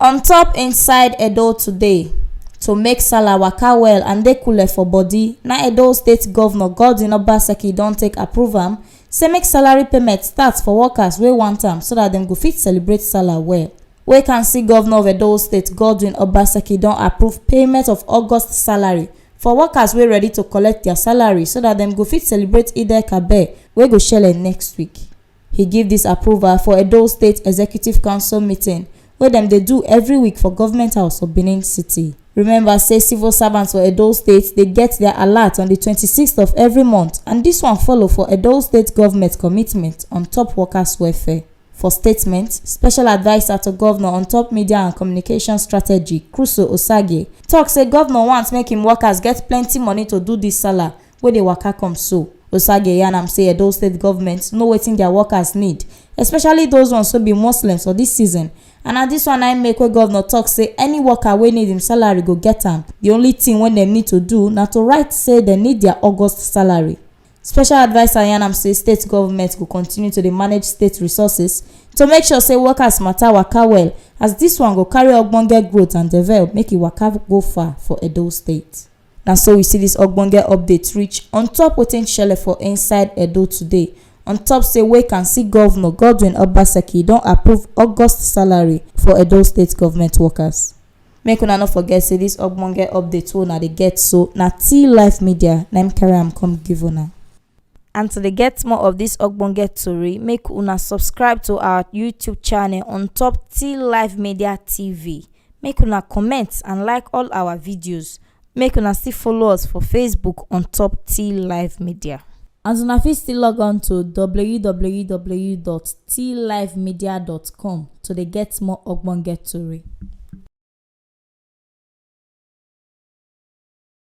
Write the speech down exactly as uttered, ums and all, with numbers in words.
On top inside Edo today, to make sallah waka well and dey cool for body, na Edo State Governor Godwin Obaseki don take approve am, say make salary payment start for workers wey want am so that dem go fit celebrate sallah well. Wey can see Governor of Edo State Godwin Obaseki don approve payment of August salary for workers wey ready to collect their salary so that dem go fit celebrate Eid el Kabir wey go shele next week. He give this approval for Edo State Executive Council meeting wey dem dey do every week for Government House for Benin City. Remember say civil servants for Edo State dey get their alert on the twenty-sixth of every month, and this one follow for Edo State government commitment on top workers welfare. For statement, special adviser to governor on top media and communication strategy, Crusoe Osagie, talk say governor want make im workers get plenty money to do this sallah wey dey waka come so. Osagie yarn am say Edo State government know wetin their workers need, especially those ones wey be Muslims for this season, and na this one na im make wey governor talk say any worker wey need im salary go get am. The only thing wey dem need to do na to write say dem need their August salary. Special adviser yarn am say state government go continue to dey manage state resources to make sure say workers matter waka well, as this one go carry ogbonge growth and develop make e waka go far for Edo State. Na so we see this ogbonge update reach on top wetin shele for inside Edo today. On top say wey can see Governor Godwin Obaseki don approve August salary for Edo State government workers. Make una no forget say this ogbonge update wey una dey get so na T Live Media na im carry am come give una. And to dey get more of this ogbonge tori, make una subscribe to our YouTube channel on top T Live Media T V. Make una comment and like all our videos. Make una still follow us for Facebook on top T Live Media. And una fit still log on to w w w dot t live media dot com to dey get more ogbonge tori.